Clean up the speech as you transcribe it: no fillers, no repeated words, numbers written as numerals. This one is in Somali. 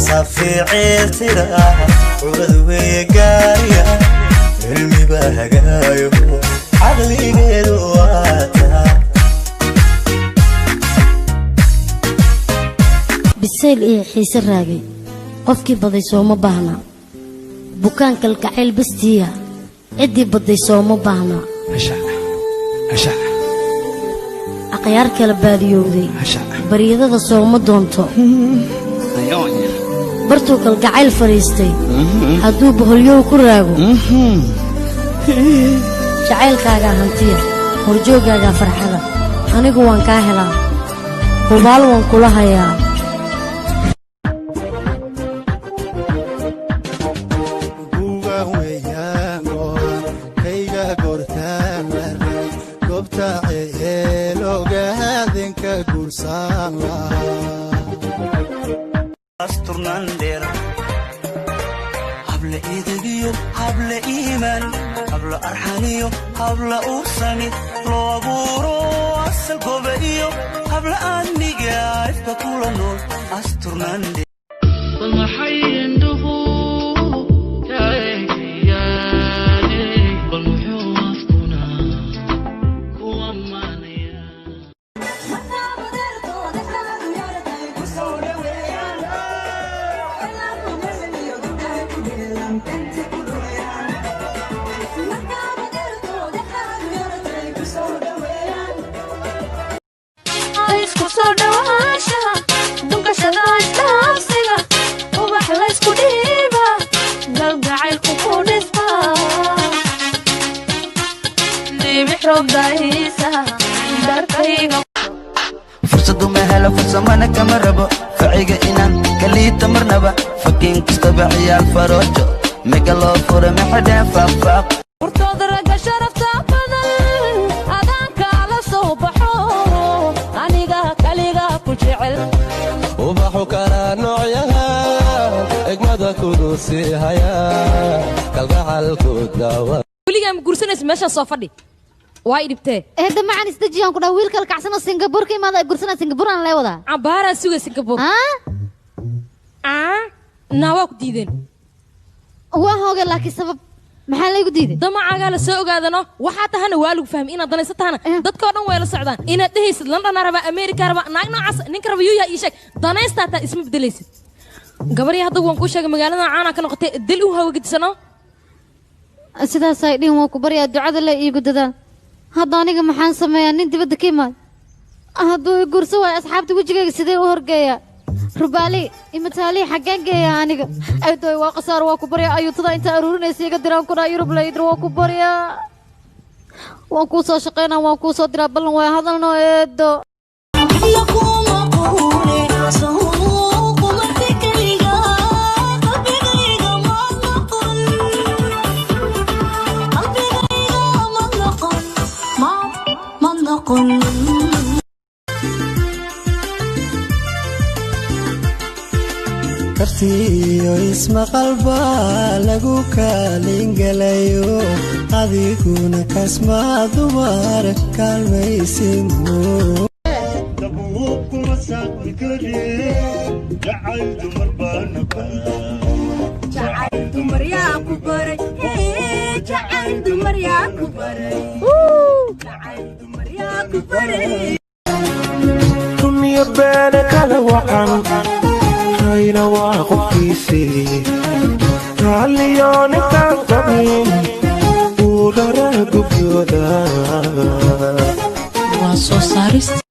Safiiceeltira curad weeye gaariya, cilmiba hagaayo, caqligeedu waataa. Bisayl iyo xiise raagay qofkii baday sooma baahna, bukaan kalgacayl bastiiya ciddii badday sooma baahna, akhyaar kala baadiyowday baryadada sooma doonto, bartuu kalgacayl fadhiistay hadduu boholyow ku raago, jacaylkaagaa hantiya, horjooggaagaa farxada, anigu waan kaa helaa, hubaal waan kula hayaa. Guga weeyaan go'an kayga goortaan la ray goobta ceeloogaadinka guursan lahaa. Asturnandheer, habla edegiyo, habla iimaan, habla arxaniyo, habla uursamid loo abuuro asal goba iyo habla aadmiga ifka kula nool asturnandheer. Bal maxay indhuhu ka eegayaane? Bal muxuu afkuna ku ammaanayaa? Isku soo dhawaanshaha, dhunkashada, isdhaafsiga, ubax laysku dhiiba, galgacaylku ku dhisma, dhibix roobdahiisa dharkayga. Fursadu ma helo, fursamana kama rabo faciga inaan kaliita marnaba, fakiin kastaba ciyaal faroojo mega loo fura maxadheen faaqfaaq. Hortooda ragga sharafta badan adaanka la soo baxo, aniga kaliga ku jecel. Ubaxu kala noocyaha egmada kudusi haya kalgacalku dawa. Weligaa ma guursanaysa? Meeshaan soo fadhi, waa i dhibtee. Eedda macan, isdejiyaan ku dhaha, wiilka kalkacsano Singapore ka imaada gursana, Singapore aan lee wadaa. Cabaaraa sugay Singapore. Aa. Naa waa ku diideen. Waa hooge, laakiin sabab maxaa laygu diiday? Damacaagaa la soo ogaadano, waxaa tahana waa lagu fahmay inaad danaysa tahana. Dadkoo dhan way la socdaan inaad dhehaysid London rabaa, America rabaa, naag noocaas ninka raba yuu yahay ii sheeg. Danaysta hataa isma bedelaysid gabarya. Hadda waan kuu sheegay, magaaladan caanaa ka noqotay, dil u hawagedisano. Sidaas ay dhihin, waan ku baryaa, ducada le iigu dadaal. Hadda aniga maxaan sameeyaa? Nin dibadda ka imaad hadduu i guursan waayo, asxaabta wejigayga sidee u horgeeyaa? Rubaali imataali xaggeen geeyaa aniga? Aydoy, waa khasaar. Waa ku baryaa, ayuutada intaa aruurinaysa iga diraan ku dhaha, Yurub la idir. Waa ku baryaa, waan kuu soo shaqaynaa, waan kuu soo diraa, ballan waa hadalno, eedo. Kartiyo ismaqalba lagu kaalin galayo, adiguna kasma dumar kaalmaysimu. Kuma saaqi kare jacayl dumar baana. Jacayl dumar yaa ku baray? Jacayl dumar yaa ku baray? Jacayl dumar yaa ku baray? Rumiyo beene kala wacan rayna waa qofkiisii raalliyo ninkaan qabin uu raraa gubyooda. Waa soo saarista.